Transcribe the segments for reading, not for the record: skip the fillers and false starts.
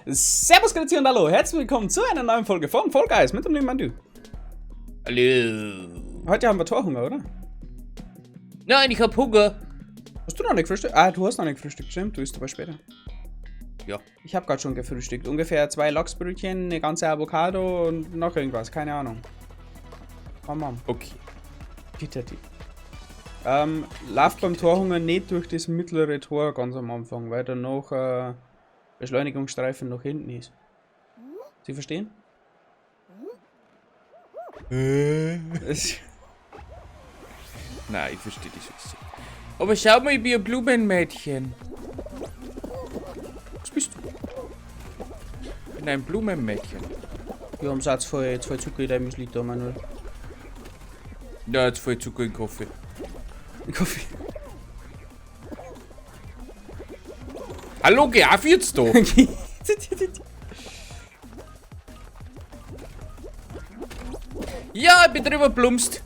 Servus, Grüezi und hallo, herzlich willkommen zu einer neuen Folge von Fall Guys mit dem lieben Mandu. Hallo. Heute haben wir Torhunger, oder? Nein, ich hab Hunger. Hast du noch nicht gefrühstückt? Ah, du hast noch nicht gefrühstückt, stimmt, du isst aber später. Ja. Ich hab grad schon gefrühstückt. Ungefähr 2 Lachsbrötchen, eine ganze Avocado und noch irgendwas, keine Ahnung. Oh Mann. Okay. Gitter die. Lauf beim Torhunger nicht durch das mittlere Tor ganz am Anfang, weil dann noch Beschleunigungsstreifen nach hinten ist. Sie verstehen? Nein, ich verstehe das jetzt nicht. Aber schau mal, ich bin ein Blumenmädchen. Was bist du? Ich bin ein Blumenmädchen. Wir haben Satz voll Zucker in deinem Müsli da, Manuel. Ja, jetzt voll Zucker in Kaffee. In Kaffee. Hallo, geh auf jetzt da! Ja, ich bin drüber plumpst.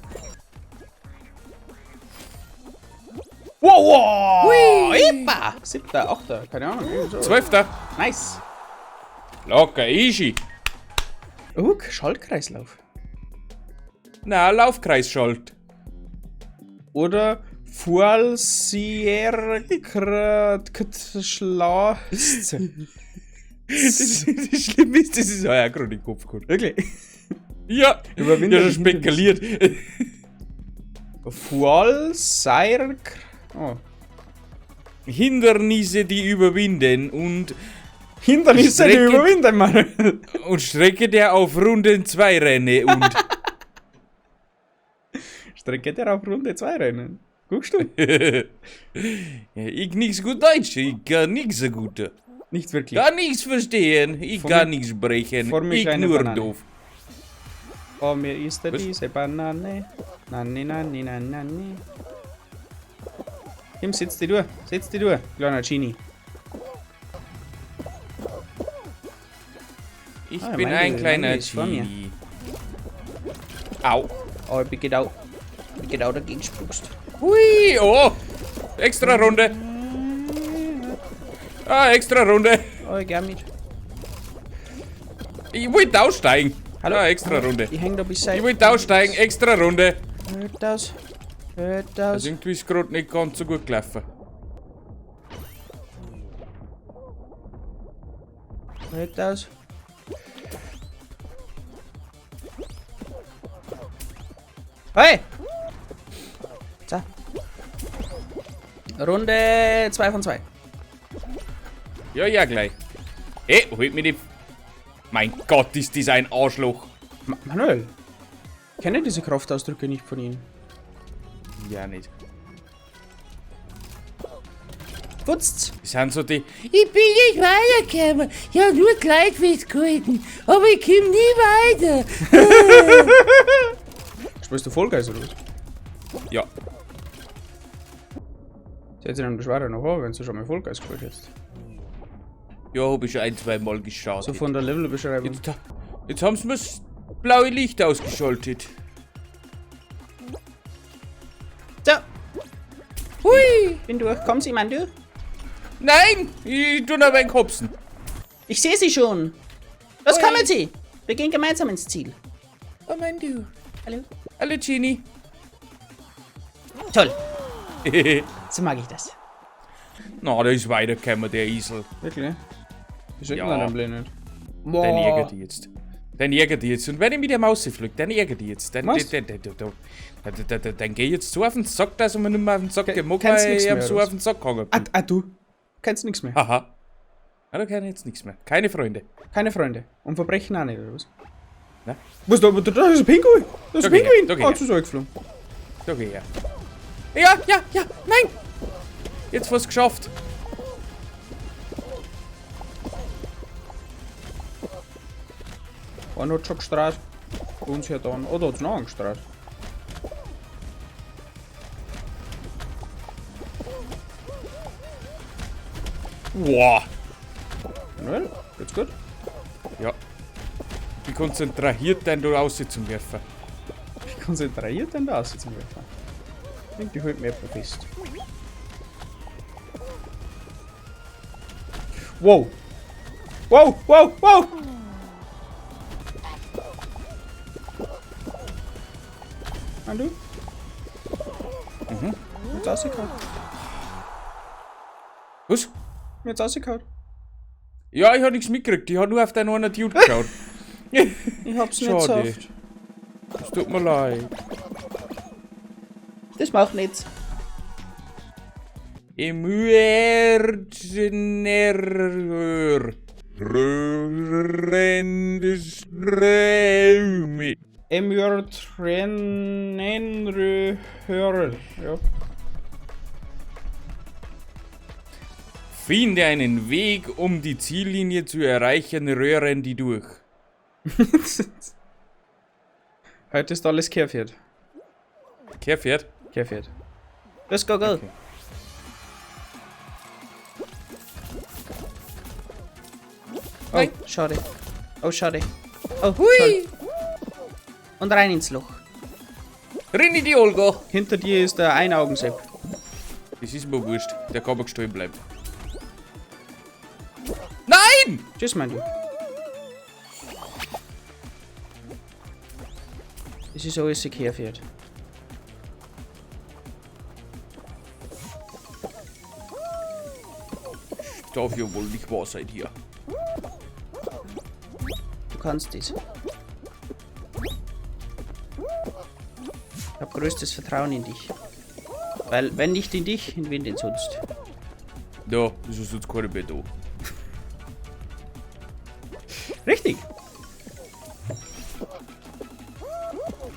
Wow, wow! Hui. Epa! 7., 8., keine Ahnung. Irgendwie so. 12. Nice. Locker, easy. Oh, Schaltkreislauf. Na, Laufkreisschalt. Oder Fualsierkratschla. Das Schlimme ist, das ist auch gerade in den Kopf gekommen. Wirklich? Ja, Überwinde ich hab schon die Hindernisse. spekuliert. Fualsierk. Oh. Hindernisse, die überwinden und Hindernisse, die Strecke überwinden, Mann. Und Strecke der auf Runden 2 renne und. Strecke der auf Runde 2 rennen. Guckst du? Ja, ich nix gut Deutsch, ich kann nix so gut. Nicht wirklich. Gar nichts verstehen, ich Vor kann mir nichts sprechen, vor mir ich kleine nur Banane. doof. Vor mir ist da Was? diese Banane. Nani, nani, nani, nani. Kim, setz dich durch, setz dich durch, kleiner Genie. Ich Ah, bin ein kleiner meine ist vor mir. Genie. Au. Oh, ich bin genau dagegen gespuckst. Hui, oh. Extra Runde. Ah, extra Runde. Oh, ich geh mit. Ich wollte aussteigen. Hallo? Ah, extra Runde. Ich häng da bis seit. Ich wollte aussteigen, extra Runde. Hört das. Hört das. Also irgendwie ist grad nicht ganz so gut gelaufen. Hört das. Hey! So. Runde 2 von 2. Ja, ja, gleich. Hey, holt mir die... Mein Gott, ist das ein Arschloch. Manuel, ich kenne diese Kraftausdrücke nicht von Ihnen. Ja, nicht. Putzt! Das sind so die... Ich bin nicht weitergekommen. Ich hab nur Gleichgewicht gehalten. Aber ich komm nie weiter. Spielst du Fall Guys oder was? Ja. Setz dich dann Beschwerer noch an, wenn du schon mal Fall Guys gespielt hättest. Ja, hab ich schon ein, zwei Mal geschaut. So von der Levelbeschreibung. Jetzt haben sie mir das blaue Licht ausgeschaltet. So. Hui! Bin durch. Kommen Sie, Mandu. Nein! Ich tu noch ein wenig hopsen. Ich sehe Sie schon. Los, Hui. kommen Sie! Wir gehen gemeinsam ins Ziel. Oh, Mandu. Hallo. Hallo, Genie. Toll. So mag ich das. Na, da ist weitergekommen, der Esel. Wirklich? Wie schickt Ja. man den nicht? Den ärgert die jetzt. Den ärgert die jetzt. Und wenn ich mit der Maus fliege, dann ärgert die jetzt. Dann, Was? dann geh ich jetzt so auf den Sack, dass ich mir nicht mehr auf den Sack gehen mag, kennst weil nix ich mehr, so oder auf den Sack gegangen Ah, bin. ah, du. Kennst nix mehr. Haha. Ah, da kenn ich jetzt nichts mehr. Keine Freunde. Keine Freunde. Und Verbrechen auch nicht, oder was? Na? Was da? Da ist ein Pinguin! Da ist ein Da geh her, Pinguin! da geh Ah, her. jetzt ist er weggeflogen. Da geh her. Ja, ja, ja, nein! Jetzt fast geschafft. Einer hat schon gestrahlt. Bei uns hier da. Oh, da hat's noch einen gestrahlt. Boah. Manuel, geht's gut? Ja. Wie konzentriert denn du raus zum Werfen? Wie konzentriert denn da aus zum Werfen? Irgendwie hält mir jemand fest. Wow! Wow, wow, wow! Mandu? Mhm. Mir hat's rausgehauen. Was? Mir hat's rausgehauen. Ja, ich hab nichts mitgekriegt. Ich hab nur auf deinen einen Dude geschaut. Ich hab's nicht Schade. geschafft. Es tut mir leid. Das macht nichts. Emüertnerrör. Rörendeströmi. Emürtrenenröhrl. Ja. Finde einen Weg, um die Ziellinie zu erreichen, röhren die durch. Heute ist alles Kehrpferd. Kehrpferd? Kehrpferd. Let's go, go. Okay. Oh, Nein. schade. Oh, schade. Oh, Hui! schade. Und rein ins Loch. Rinni die Olga! Hinter dir ist der Einaugensepp. Das ist mir wurscht. Der kann aber gestohlen bleiben. Nein! Tschüss, mein du. Das ist alles ein Kehrpferd. Darf ja wohl nicht wahr sein hier. Du kannst das. Ich hab größtes Vertrauen in dich. Weil, wenn nicht in dich, in wen denn sonst? Ja, das ist jetzt keine mehr da. Richtig.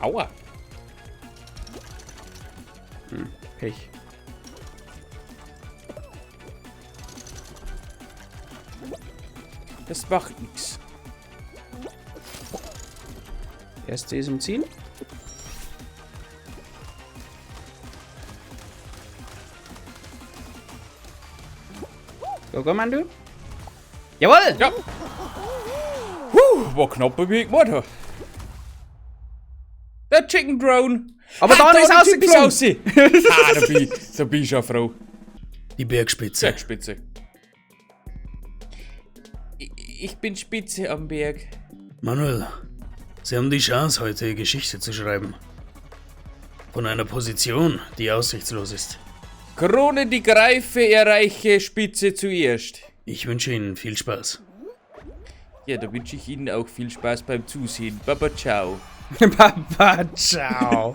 Aua. Pech. Das macht nix. Erste ist im Ziel. Go, go, Mandu. Jawohl! Ja. Huh, war knapp, wie ich gemacht habe. Der Chicken Drone. Aber Ah, da ist der Typ rausgeflogen. raus. Ah, da bin ich schon froh. Die Bergspitze. Bergspitze. Ich bin Spitze am Berg. Manuel, Sie haben die Chance, heute Geschichte zu schreiben. Von einer Position, die aussichtslos ist. Krone die Greife, erreiche Spitze zuerst. Ich wünsche Ihnen viel Spaß. Ja, da wünsche ich Ihnen auch viel Spaß beim Zusehen. Baba, ciao. Papa, ciao.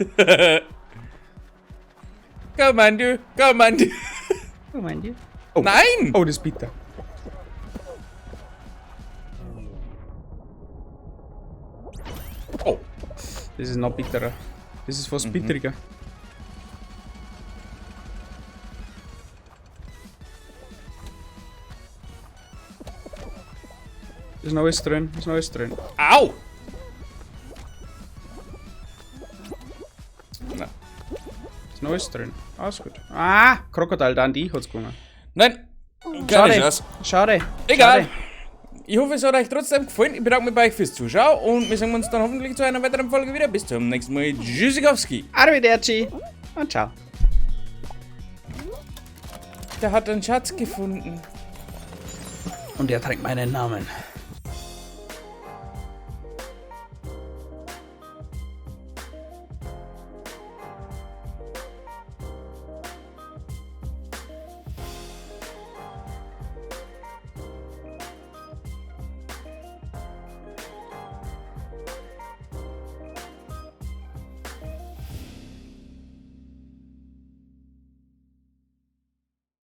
Komm, Mandu, komm, Mandu. Oh, mein dir. Oh. Nein! Oh, das ist bitter. Oh, Das ist noch bitterer. Das ist fast bitteriger. Ist noch alles drin, ist noch alles drin. au! Na. Ist noch alles drin. Alles gut. Ah, Crocodile Dundee hat's gewonnen. Nein, keine Schade. Chance. Schade. Egal. Schade. Ich hoffe, es hat euch trotzdem gefallen. Ich bedanke mich bei euch fürs Zuschauen und wir sehen uns dann hoffentlich zu einer weiteren Folge wieder. Bis zum nächsten Mal. Tschüssikowski. Arrivederci und ciao. Der hat einen Schatz gefunden. Und er trägt meinen Namen.